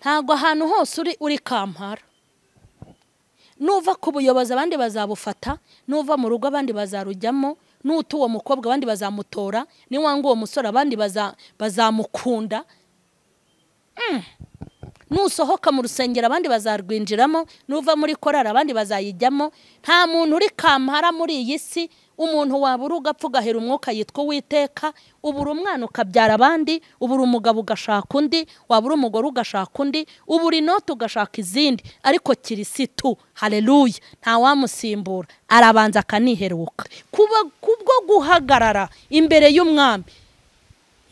Ntabwo ahantu hose uri kampara. Nuva ku buyobozi abandi bazabufata, nuva mu rugo abandi bazarujyamo, nuta uwo mukobwa abandi bazamutora, niwanga uwo musore abandi bazamukunda. Nusohoka mu rusengero abandi bazarwinjiramo, nuva muri korari abandi bazayijyamo. Nta muntu uri kampara muri iyi si. Umuntu wabura ugapfa ugahera umwuka yitwa Uwiteka. Ubura umwana ukabyara abandi, ubura umugabo ugashaka undi, wabura umugore ugashaka undi, ubura inoti ugashaka izindi, ariko Kirisitu, haleluya, nta wamusimbura, arabanza akaniheruka. Kubwo guhagarara imbere y'umwami,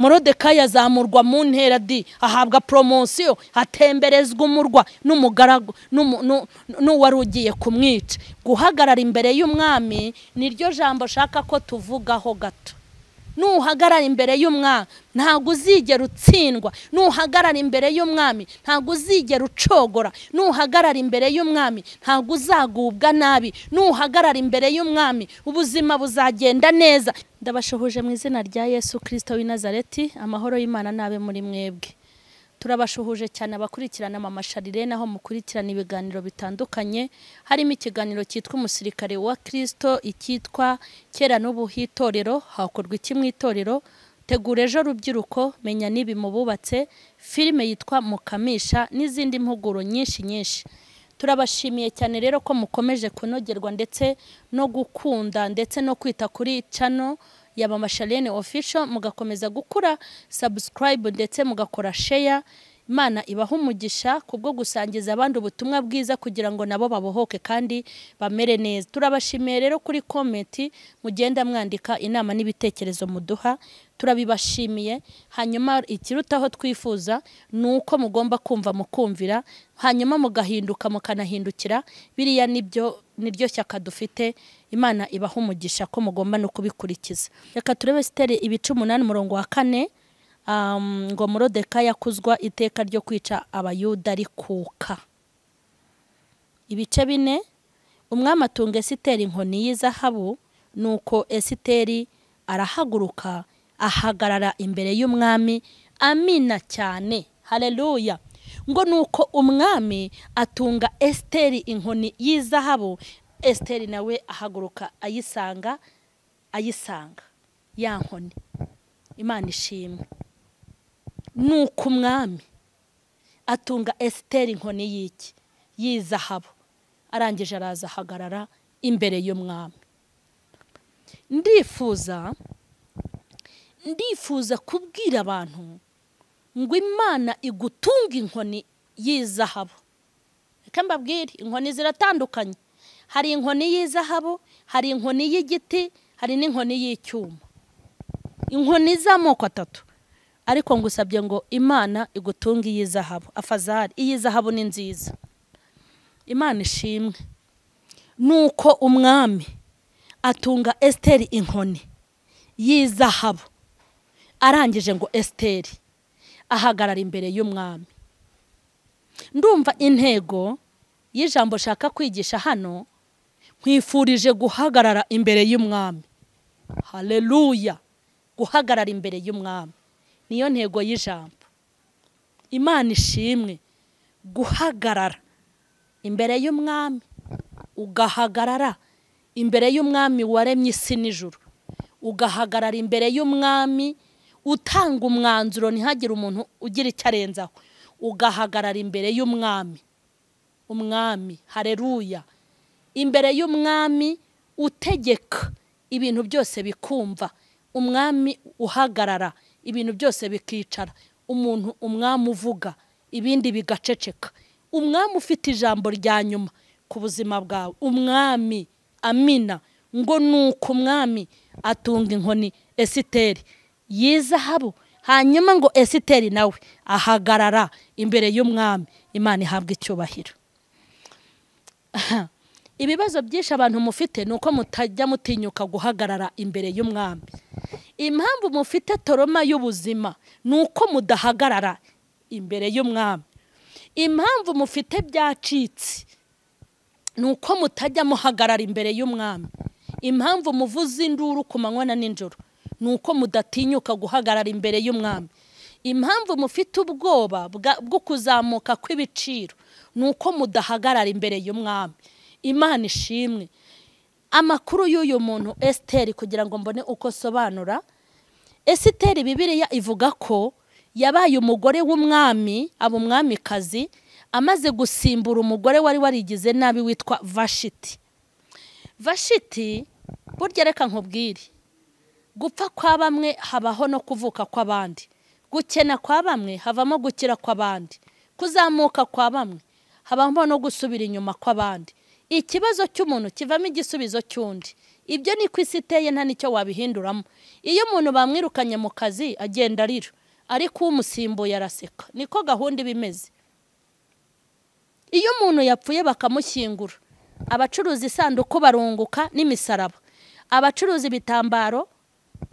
Morodekayi azamurwa mu ntera di, ahabwa promosiyo, atemberezwa umurwa n'umugaragu n'uwari ugiye kumwica. Guhagarara imbere y'umwami niryo jambo shaka ko tuvugaho gato. Nuhagarara imbere y'umwami ntabwo uzigera utsindwa. Nuhagarara imbere y'umwami ntabwo uzigera ucogora. Nuhagarara imbere y'umwami ntabwo uzagubwa nabi. Nuhagarara imbere y'umwami ubuzima buzagenda neza. Ndabashuhuje mu izina rya Yesu Kristo w'i Nazareti, amahoro y'Imana nabe muri mwebwe. Turabashuhuje cyane abakurikirana Mama Charlene, aho mukurikirana ibiganiro bitandukanye, harimo ikiganiro cyitwa Umusirikare wa Kristo, icyitwa Kera n'ubu hitorero, hakorwa iki mu itorero, Tegura ejo rubyiruko, menya nibi mububatse, filime yitwa Mukamisha n'izindi mpuguro nyinshi nyinshi. Turabashimiye cyane rero ko mukomeje kunogerwa ndetse no gukunda ndetse no kwita kuri channel ya Mama Charlene Official, mugakomeza gukura subscribe ndetse mugakora share. Imana ibaha umugisha kubwo gusangiza abandi ubutumwa bwiza kugira ngo nabo babohoke kandi bamere neza. Turabashimiye rero kuri comment mugenda mwandika inama n'ibitekerezo muduha, turabibashimiye. Hanyuma ikirutaho twifuza nuko mugomba kumva mukumvira, hanyuma mugahinduka mukanahindukira. Biriya nibyo niryo shyaka dufite. Imana ibaha umugisha ko mugomba no kubikurikiza. Reka turebe Esiteri ibice 8 umurongo wa 4. Ngo Morodekayi akuzwa iteka ryo kwica Abayuda rikuka. Ibice 4. Umwami atunga Esiteri inkoni y'izahabu, nuko Esiteri arahaguruka ahagarara imbere y'umwami amina cyane. Haleluya. Ngo nuko umwami atunga Esiteri inkoni y'izahabu, Esiteri nawe ahaguruka ayisanga ya nkoni. Imana ishimwe. Nuko umwami atunga Esiteri inkoni y'iki y'izahabu, arangije araza ahagarara imbere y'umwami. Ndifuza kubwira abantu ngo Imana igutunga inkoni y'izahabu. Reka mbabwire, inkoni ziratandukanye. Hari inkoni y'izahabu, hari inkoni y'igiti, hari n'inkoni y'icyuma. Inkoni z'amoko atatu. Ariko ngusabye ngo Imana igutunge iy'izahabu. Afazari, iy'izahabu ni nziza. Imana ishimwe. Nuko umwami atunga Esiteri inkoni y'izahabu, arangije ngo Esiteri ahagarara imbere y'umwami. Ndumva intego y'ijambo shaka kwigisha hano, nkwifurije guhagarara imbere y'umwami. Haleluya. Guhagarara imbere y'umwami niyo ntego y'ijambo. Imana ishimwe. Guhagarara imbere y'umwami, ugahagarara imbere y'umwami waremye isi n'ijuru, ugahagarara imbere y'umwami utanga umwanzuro ntihagire umuntu ugira icyo arenzaho, ugahagarara imbere y'umwami. Umwami, haleluya, imbere y'umwami utegeka ibintu byose bikumva, umwami uhagarara ibintu byose bikicara, umuntu umwami uvuga ibindi bigaceceka, umwami ufite ijambo rya nyuma ku buzima bwawe, umwami amina. Ngo nuko umwami atunga inkoni Esiteri y'izahabu, hanyuma ngo Esiteri nawe ahagarara imbere y'umwami. Imana ihabwa icyubahiro. Ibibazo byinshi abantu mufite nuko mutajya mutinyuka guhagarara imbere y'umwami. Impamvu mufite toroma y'ubuzima nuko mudahagarara imbere y'umwami. Impamvu mufite byacitse nuko mutajya muhagarara imbere y'umwami. Impamvu muvuza induru ku manywa na nijoro nuko mudatinyuka guhagarara imbere y'umwami. Impamvu mufite ubwoba bwo kuzamuka kw'ibiciro nuko mudahagarara imbere y'umwami. Imana ishimwe. Amakuru y'uyu muntu Esiteri, kugira ngo mbone uko sobanura Esiteri, Bibiliya ivuga ko yabaye umugore w'umwami, aba umwamikazi amaze gusimbura umugore wari warigize nabi witwa Vashiti. Vashiti, burya reka nkubwire, gupfa kwa bamwe habaho no kuvuka kw'abandi, gukena kwa bamwe havamo gukira kw'abandi, kuzamuka kwa bamwe habamo no gusubira inyuma kw'abandi. Ikibazo cy'umuntu kivamo igisubizo cy'undi. Ibyo ni ku isi iteye, nta nicyo wabihinduramo. Iyo umuntu bamwirukanye mu kazi agenda arira, ariko umusimbuye araseka. Niko gahunda iba imeze. Iyo umuntu yapfuye bakamushyingura, abacuruza isanduku barunguka n'imisaraba, abacuruza ibitambaro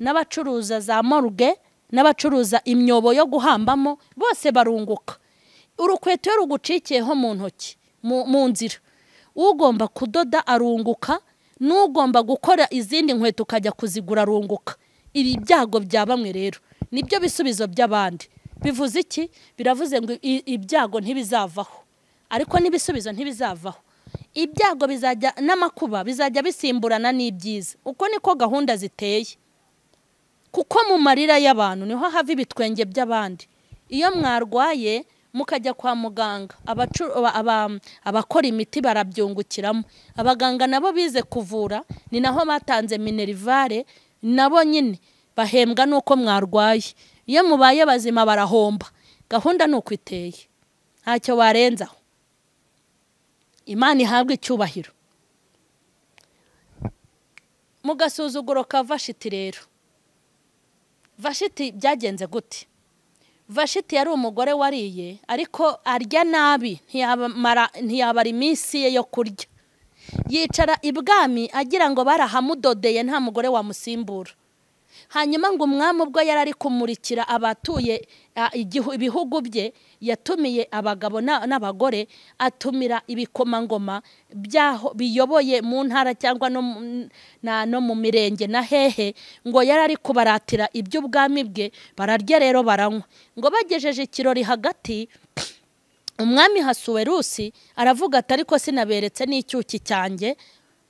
n'abacuruza za morgue n'abacuruza imyobo yo guhambamo bose barunguka. Urukweto iyo rugucikiyeho mu ntoki mu nzira, ugomba kudoda arunguka, n'ugomba gukora izindi nkweto ukajya kuzigura arunguka. Ibi byago bya bamwe rero nibyo bisubizo by'abandi. Bivuze iki? Biravuze ngo ibyago ntibizavaho, ariko n'ibisubizo ntibizavaho. Ibyago bizajya n'amakuba bizajya bisimburana n'ibyiza. Uko niko gahunda ziteye. Kuko mu marira y'abantu niho hava ibitwenge by'abandi. Iyo mwarwaye mukajya kwa muganga, abakora imiti barabyungukiramo. Abaganga nabo bize kuvura, ni naho batanze minerivare, nabo nyine bahembwa nuko mwarwaye. Iyo mubaye bazima barahomba. Gahunda nuko iteye, ntacyo warenzaho. Imana ihabwe icyubahiro. Mu gasuzuguro ka Vashiti rero, Vashiti byagenze gute? Vashiti yari umugore wariye, ariko arya nabi, ntiyabara iminsi ye yo kurya. Yicara ibwami agira ngo barahamudodeye, nta mugore wamusimbura. Hanyuma ngo umwami ubwo yari ari kumurikira abatuye ibihugu bye, yatumiye abagabo n'abagore, atumira ibikomangoma byaho biyoboye mu ntara cyangwa no mu mirenge na hehe, ngo yari ari kubaratira iby'ubwami bwe. Bararya rero baranywa. Ngo bagejeje ikirori hagati, umwami Hasuwerusi aravuga ati ariko sinaberetse n'icyuki cyanjye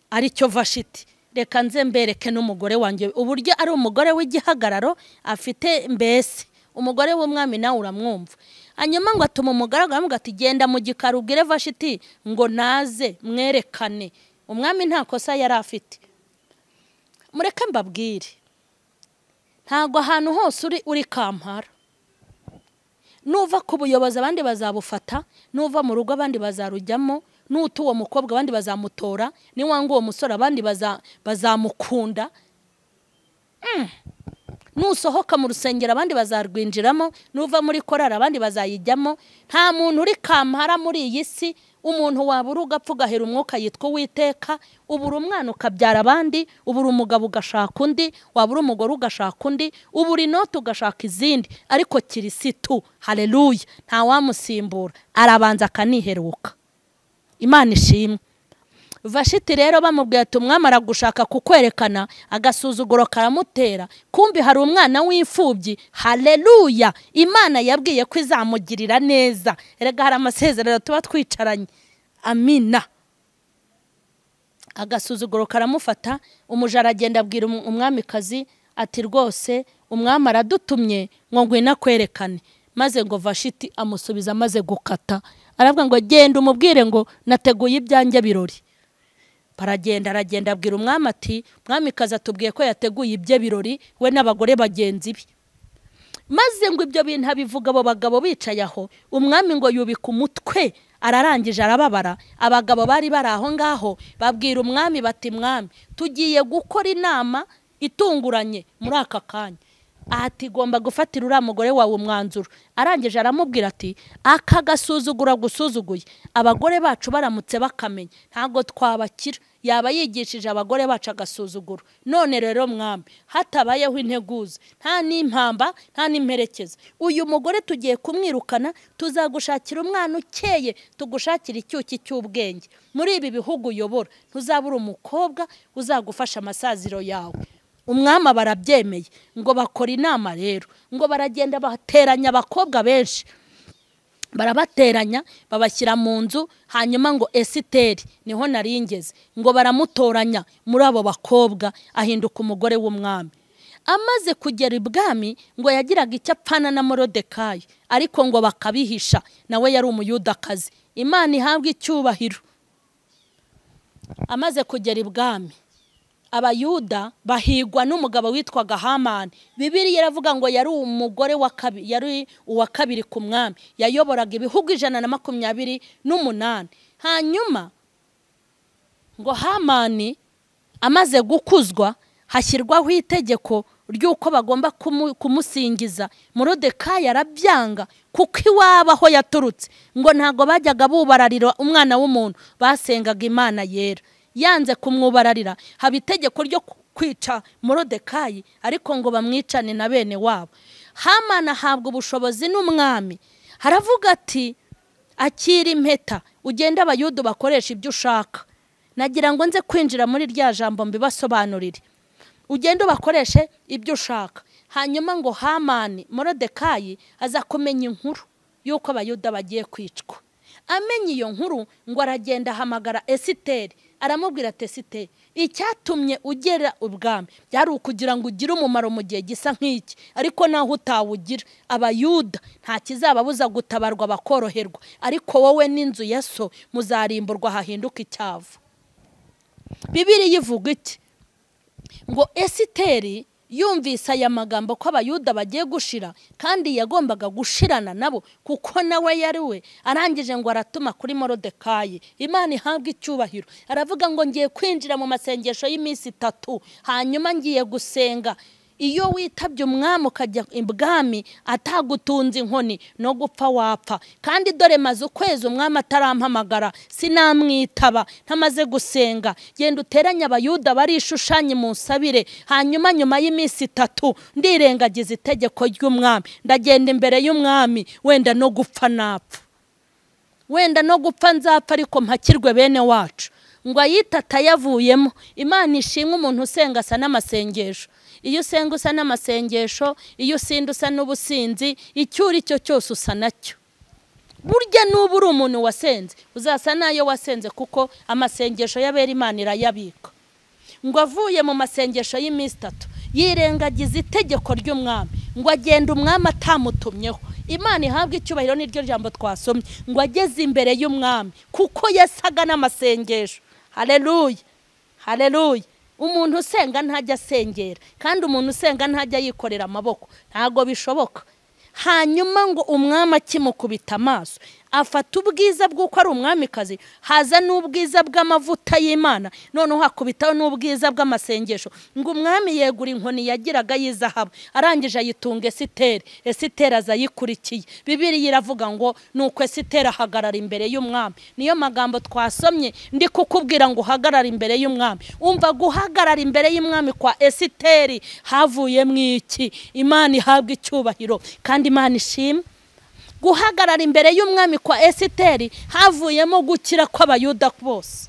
aricyo Vashiti, reka nze mbereke n'umugore wanjye uburyo ari umugore w'igihagararo afite, mbese umugore w'umwami nawe uramwumva. Hanyuma ngo atuma umugaragu aramubwira ati genda mu gikari ubwire Vashiti ngo naze mwerekane. Umwami nta kosa yari afite. Mureke mbabwire, ntabwo ahantu hose uri kampara. Nuva ku buyobozi abandi bazabufata, nuva mu rugo abandi bazarujyamo, nuta uwo mukobwa abandi bazamutora, niwanga uwo musore abandi bazamukunda. Nusohoka mu rusengero abandi bazarwinjiramo, nuva muri korari abandi bazayijyamo. Nta muntu uri kampara muri iyi si. Umuntu wabura ugapfa ugahera umwuka yitwa Uwiteka. Ubura umwana ukabyara abandi, ubura umugabo ugashaka undi, wabura umugore ugashaka undi, ubura inoti ugashaka izindi, ariko Kirisitu, haleluya, nta wamusimbura, arabanza akaniheruka. Imana ishimwe. Vashiti rero bamubwiye ati umwami aragushaka kukwerekana, agasuzuguro karamutera. Kumbi hari umwana w'imfubyi, haleluya, Imana yabwiye ko izamugirira neza. Erega hari amasezerano tuba twicaranye. Amina. Agasuzuguro karamufata, umuja aragenda abwira umwamikazi ati rwose umwami aradutumye ngo ngwino akwerekane. Maze ngo Vashiti amusubiza amaze gukata, aravuga ngo genda umubwire ngo nateguye ibyanjye birori. Baragenda, aragenda abwira umwami ati mwamikazi atubwiye ko yateguye ibye birori we n'abagore bagenzi be. Maze ngo ibyo bintu abivuga abo bagabo bicaye aho, umwami ngo yubika umutwe, ararangije arababara. Abagabo bari bari aho ngaho babwira umwami bati mwami, tugiye gukora inama itunguranye muri aka kanya. Ati gomba gufatira uriya mugore wawe umwanzuro. Arangije aramubwira ati aka gasuzugura gusuzuguye, abagore bacu baramutse bakamenya ntabwo twabakira, yaba yigishije abagore bacu agasuzuguro. None rero mwami, hatabayeho integuza, nta n'impamba, nta n'imperekeza, uyu mugore tugiye kumwirukana, tuzagushakira umwana ukeye, tugushakira icyuki cy'ubwenge. Muri ibi bihugu uyobora ntuzabura umukobwa uzagufasha amasaziro yawe. Umwami barabyemeye ngo bakora inama rero, ngo baragenda bateranya abakobwa benshi, barabateranya babashyira mu nzu. Hanyuma ngo Esiteri niho naringeze, ngo baramutoranya muri abo bakobwa ahinduka umugore w'umwami. Amaze kugera ibwami ngo yagiraga icyo apfana na Morodekayi, ariko ngo bakabihisha, nawe yari umuyudakazi. Imana ihabwe icyubahiro. Amaze kugera ibwami abayuda bahigwa n'umugabo witwaga Hamani. Bibiliya iravuga ngo yari umugore wa kabiri, yari uwa kabiri ku mwami, yayoboraga ibihugu 128. Hanyuma ngo Hamani amaze gukuzwa hashyirwaho itegeko ry'uko bagomba kumusingiza. Morodekayi arabyanga kuko iwabo aho yaturutse ngo ntago bajyaga bubararira umwana w'umuntu, basengaga Imana yera. Yanze kumwubararira, haba itegeko ryo kwica Morodekayi, ariko ngo bamwicane na bene wabo. Hamani ahabwa ubushobozi n'umwami, haravuga ati akira impeta ugende abayuda bakoresha ibyo ushaka. Nagira ngo nze kwinjira muri rya jambo mbibasobanurire, ugende ubakoreshe ibyo ushaka. Hanyuma ngo Hamani Morodekayi aza kumenya inkuru y'uko abayuda bagiye kwicwa. Amenye iyo nkuru ngo aragenda ahamagara Esiteri, aramubwira ati Esiteri, icyatumye ugera ubwami byari ukugira ngo ugire umumaro mu gihe gisa nk'iki, ariko naho utawugira abayuda nta kizababuza gutabarwa bakoroherwa, ariko wowe n'inzu ya so muzarimburwa hahinduka icyavu. Bibiliya ivuga iki? Ngo Esiteri yumvise aya magambo ko abayuda bagiye gushira, kandi yagombaga gushirana nabo kuko nawe yari we. Arangije ngo aratuma kuri Morodekayi. Imana ihabwe icyubahiro. Aravuga ngo ngiye kwinjira mu masengesho y'iminsi 3, hanyuma ngiye gusenga. Iyo witabye umwami ukajya ibwami atagutunze inkoni no gupfa wapfa. Kandi dore maze ukwezi umwami atarampamagara, sinamwitaba ntamaze gusenga. Genda uteranye abayuda barishushanye munsabire, hanyuma nyuma y'iminsi 3 ndirengagiza itegeko ry'umwami, ndagenda imbere y'umwami, wenda no gupfa napfa, wenda no gupfa nzapfa, ariko mpakirwe bene wacu. Ngo ayitata yavuyemo. Imana ishimwe, umuntu usenga asa n'amasengesho. Iyo usenga usa n'amasengesho, iyo usinda usa n'ubusinzi, icyo uri cyo cyose usa nacyo. Burya nuba uri umuntu wasenze uzasa nayo wasenze, kuko amasengesho y'abera Imana irayabika. Ngo avuye mu masengesho y'iminsi 3 yirengagiza itegeko ry'umwami, ngo agenda umwami atamutumyeho. Imana ihabwe icyubahiro, niryo jambo twasomye. Ngo ageze imbere y'umwami kuko yasaga n'amasengesho. Haleluya, haleluya. Umuntu usenga ntajya asengera, kandi umuntu usenga ntajya yikorera amaboko, ntago bishoboka. Hanyuma ngo umwami akimukubita amaso afata ubwiza bw'uko ari umwamikazi, haza n'ubwiza bw'amavuta y'Imana, noneho hakubitaho n'ubwiza bw'amasengesho. Ngo umwami yegura inkoni yagiraga y'izahabu, arangije ayitunga Esiteri. Esiteri aza ayikurikiye. Bibiliya iravuga ngo nuko Esiteri ahagarara imbere y'umwami. Niyo magambo twasomye ndi kukubwira ngo uhagarara imbere y'umwami. Umva, guhagarara imbere y'umwami kwa Esiteri havuyemo iki? Imana ihabwe icyubahiro kandi Imana ishimwe. Guhagarara imbere y'umwami kwa Esiteri havuyemo gukira kw'abayuda bose.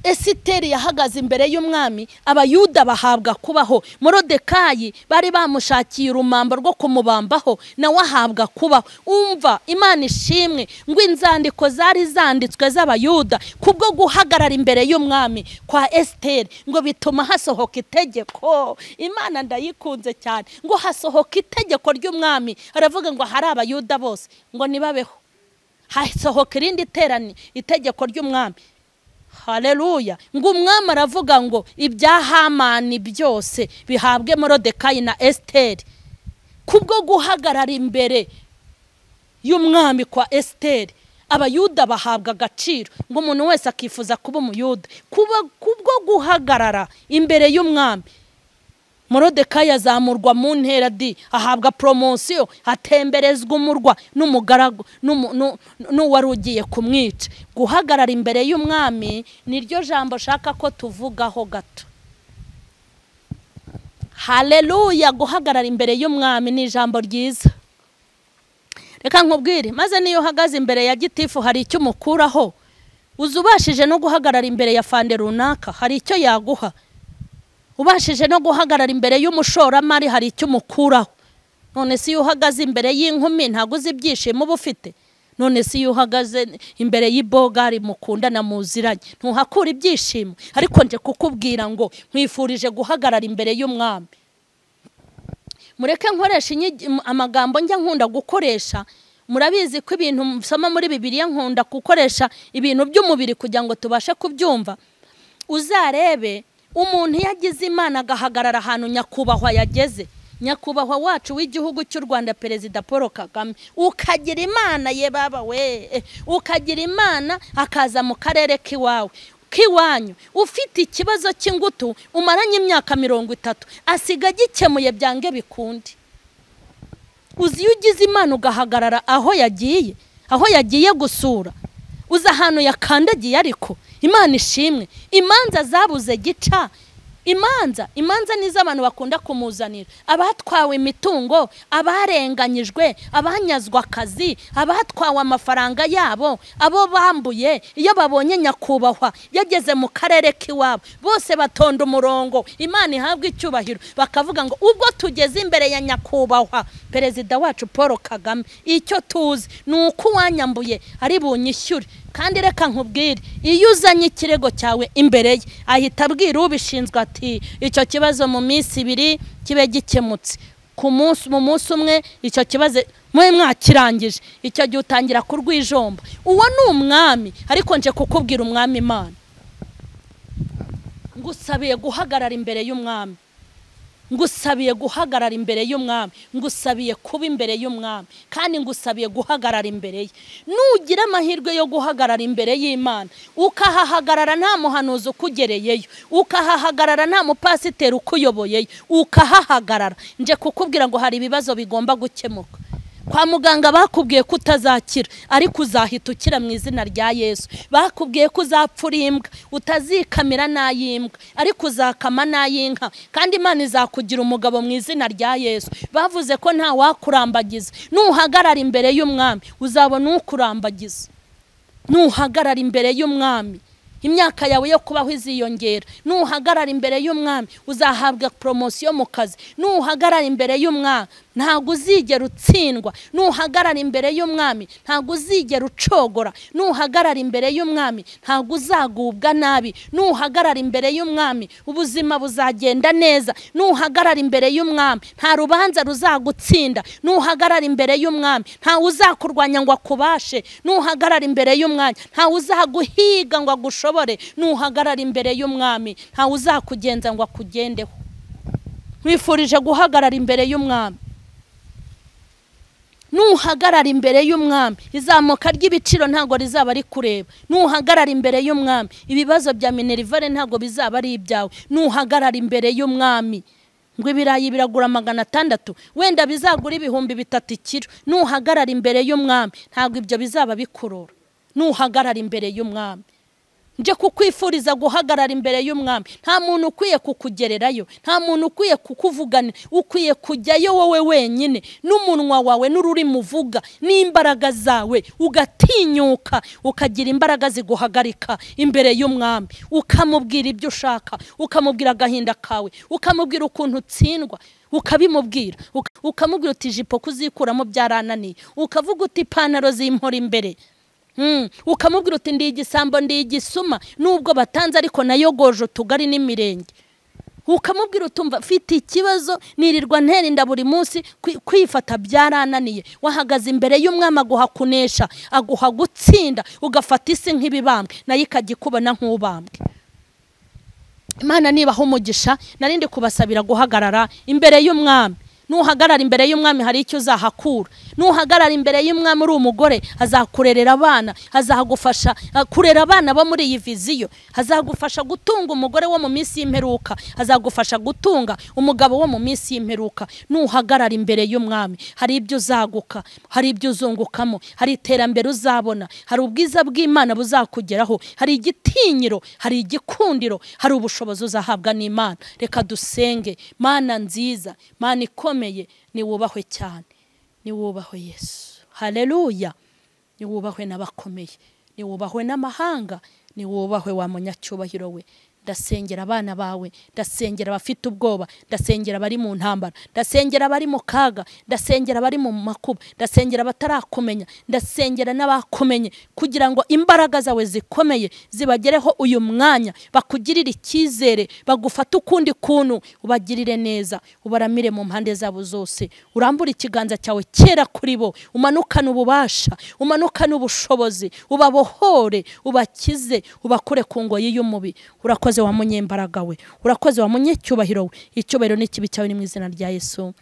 Esiteri yahagaze imbere y'umwami, abayuda bahabwa kubaho. Morodekayi bari bamushakiye urumambo rwo kumubambaho, nawe ahabwa kubaho. Umva, Imana ishimwe, ngo inzandiko zari zanditswe z'abayuda kubwo guhagarara imbere y'umwami kwa Esiteri ngo bituma hasohoka itegeko. Imana ndayikunze cyane. Ngo hasohoka itegeko ry'umwami, aravuga ngo hari abayuda bose ngo nibabeho. Hasohoka irindi terani itegeko ry'umwami. Haleluya. Ngo umwami aravuga ngo ibya Hamani byose bihabwe Morodekayi na Esiteri. Kubwo guhagarara imbere y'umwami kwa Esiteri abayuda bahabwa agaciro, ngo umuntu wese akifuza kuba umuyuda. Kubwo guhagarara imbere y'umwami Morodekayi azamurwa mu ntera di, ahabwa promotion, atemberezwa umurwa n'umugaragu n'uwari ugiye kumwica. Guhagarara imbere y'umwami niryo jambo shaka ko tuvugaho gato. Haleluya. Guhagarara imbere y'umwami ni ijambo ryiza. Reka nkubwire, maze niyo uhagaze imbere ya gitifu hari icyo umukuraho. Uzubashije no guhagarara imbere ya fande runaka hari icyo yaguha. Ubashije no guhagarara imbere y'umushoramari hari icyo umukuraho. None si iyo uhagaze imbere y'inkumi ntabwo uzi ibyishimo uba ufite. None si iyo uhagaze imbere y'ibogari mukundana muziranye ntuhakura ibyishimo. Ariko nje kukubwira ngo nkwifurije guhagarara imbere y'umwami. Mureke nkoresha amagambo njya nkunda gukoresha. Murabizi ko ibintu nsoma muri Bibiliya nkunda gukoresha ibintu by'umubiri kugira ngo tubashe kubyumva. Uzarebe umuntu yagize Imana agahagarara ahantu nyakubahwa yageze, nyakubahwa wacu w'igihugu cy'u Rwanda Perezida Paul Kagame, ukagira Imana ye baba we, ukagira Imana akaza mu karere k'iwawe kiwanyu, ufite ikibazo cy'ingutu umaranye imyaka 30 asiga gikemuye byange bikundi. Uzi iyo ugize Imana ugahagarara aho yagiye, aho yagiye gusura, uzi ahantu yakandagiye. Ariko Imana ishimwe, imanza zabuze gica. Imanza nizo abantu bakunda kumuzanira, abatwawe imitungo, abarenganyijwe, abanyazwa akazi, abatwawe amafaranga yabo, abo bambuye. Iyo babonye nyakubahwa yageze mu karere k'iwabo bose batonda umurongo, Imana ihabwa icyubahiro, bakavuga ngo ubwo tugeze imbere ya nyakubahwa Perezida wacu Paul Kagame, icyo tuzi ni uko uwanyambuye ari bunyishyure. Kandi reka nkubwire, iyo uzanye ikirego cyawe imbere ye ahita abwira ubishinzwe ati icyo kibazo mu minsi 2 kibe gikemutse, ku munsi mu munsi umwe icyo kibazo mwe mwakirangije. Icyo gihe utangira kurwijomba. Uwo ni umwami. Ariko nje kukubwira umwami Imana, ngusabiye guhagarara imbere y'umwami, ngusabiye guhagarara imbere y'umwami, ngusabiye kuba imbere y'umwami, kandi ngusabiye guhagarara imbere ye. Nugira amahirwe yo guhagarara imbere y'Imana, ukahahagarara nta muhanuzi ukugereyeyo, ukahahagarara nta mupasiteri ukuyoboyeyo, ukahahagarara, nje kukubwira ngo hari ibibazo bigomba gukemuka. Kwa muganga bakubwiye ko utazakira, ariko uzahita ukira mu izina rya Yesu. Bakubwiye ko uzapfura imbwa, utazikamira n'ay'imbwa, ariko uzakama n'ay'inka, kandi Imana izakugira umugabo mu izina rya Yesu. Bavuze ko nta wakurambagiza, nuhagarara imbere y'umwami uzabona ukurambagiza. Nuhagarara imbere y'umwami imyaka yawe yo kubaho iziyongera. Nuhagarara imbere y'umwami uzahabwa promosiyo mu kazi. Nuhagarara imbere y'umwami ntabwo uzigera utsindwa. Nuhagarara imbere y'umwami ntabwo uzigera ucogora. Nuhagarara imbere y'umwami ntabwo uzagubwa nabi. Nuhagarara imbere y'umwami ubuzima buzagenda neza. Nuhagarara imbere y'umwami nta rubanza ruzagutsinda. Nuhagarara imbere y'umwami nta uzakurwanya ngo akubashe. Nuhagarara imbere y'umwami nta uzaguhiga ngo agushobore. Nuhagarara imbere y'umwami nta uzakugenza ngo akugendeho. Nkwifurije guhagarara imbere y'umwami. Nuhagarara imbere y'umwami izamuka ry'ibiciro ntago rizaba ari kureba. Nuhagarara imbere y'umwami ibibazo bya minerivare ntago bizaba ari ibyawe. Nuhagarara imbere y'umwami ngo ibirayi biragura 600 wenda bizagura 3000 ikiro. Nuhagarara imbere y'umwami ntago ibyo bizaba bikurora. Nuhagarara imbere y'umwami, nje kukwifuriza guhagarara imbere y'umwami. Nta muntu ukwiye kukugererayo, nta muntu ukwiye kukuvuganira, ukwiye kujyayo wowe wenyine n'umunwa wawe n'ururimi uvuga n'imbaraga zawe, ugatinyuka ukagira imbaraga ziguhagarika imbere y'umwami, ukamubwira ibyo ushaka, ukamubwira agahinda kawe, ukamubwira ukuntu utsindwa, ukabimubwira, ukamubwira uti ijipo kuzikuramo byarananiye, ukavuga uti ipantaro zimpora imbere, ukamubwira uti ndi igisambo, ndi igisuma, nubwo batanze ariko nayogoje utugari n'imirenge. Ukamubwira utumva mfite ikibazo, nirirwa nterinda buri munsi, kwifata byarananiye. Wahagaze imbere y'umwami aguha kunesha, aguha gutsinda, ugafata isi nk'ibibambwe nayo ikajya ikubona nk'ubambwe. Imana nibaha umugisha, narindi kubasabira guhagarara imbere y'umwami. Nuhagarara imbere y'umwami hari icyo uzahakura. Nuhagarara imbere y'umwami uri umugore azakurerera abana, azagufasha kurera abana bo muri iyi viziyo, azagufasha gutunga umugore wo mu minsi y'imperuka, azagufasha gutunga umugabo wo mu minsi y'imperuka. Nuhagarara imbere y'umwami hari ibyo uzaguka, hari ibyo uzungukamo, hari iterambere uzabona, hari ubwiza bw'Imana buzakugeraho, hari igitinyiro, hari igikundiro, hari ubushobozi uzahabwa n'Imana. Reka dusenge. Mana nziza, Mana ikomeye, ni wubahwe cyane, ni wubahwe Yesu. Haleluya. Ni wubahwe n'abakomeye, ni wubahwe n'amahanga, ni wubahwe wa munyacyubahiro we. Ndasengera abana bawe, ndasengera abafite ubwoba, ndasengera abari mu ntambara, ndasengera abari mu kaga, ndasengera abari mu makuba, ndasengera abatarakumenya, ndasengera n'abakumenye, kugira ngo imbaraga zawe zikomeye zibagereho uyu mwanya, bakugirire icyizere, bagufate ukundi kuntu, ubagirire neza, ubaramire mu mpande zabo zose, urambure ikiganza cyawe cyera kuri bo, umanukane ububasha, umanukane ubushobozi, ubabohore, ubakize, ubakure ku ngoyi y'umubi. Urakoze wa munyembaraga we, urakoze wa munyecyubahiro we, icyubahiro n'ikibi cyawe ni mu izina rya Yesu,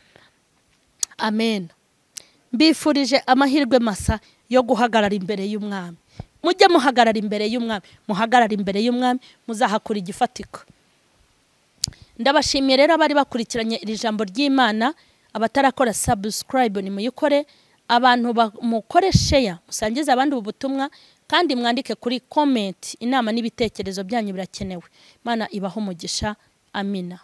amen. Mbifurije amahirwe masa yo guhagarara imbere y'umwami. Mujye muhagarara imbere y'umwami, muhagarara imbere y'umwami, muzahakura igifatika. Ndabashimiye rero abari bakurikiranye iri jambo ry'Imana. Abatarakora subscribe ni muyikore, abantu mukore share, musangize abandi ubu butumwa, kandi mwandike kuri comment inama n'ibitekerezo byanyu birakenewe. Imana ibahe umugisha. Amina.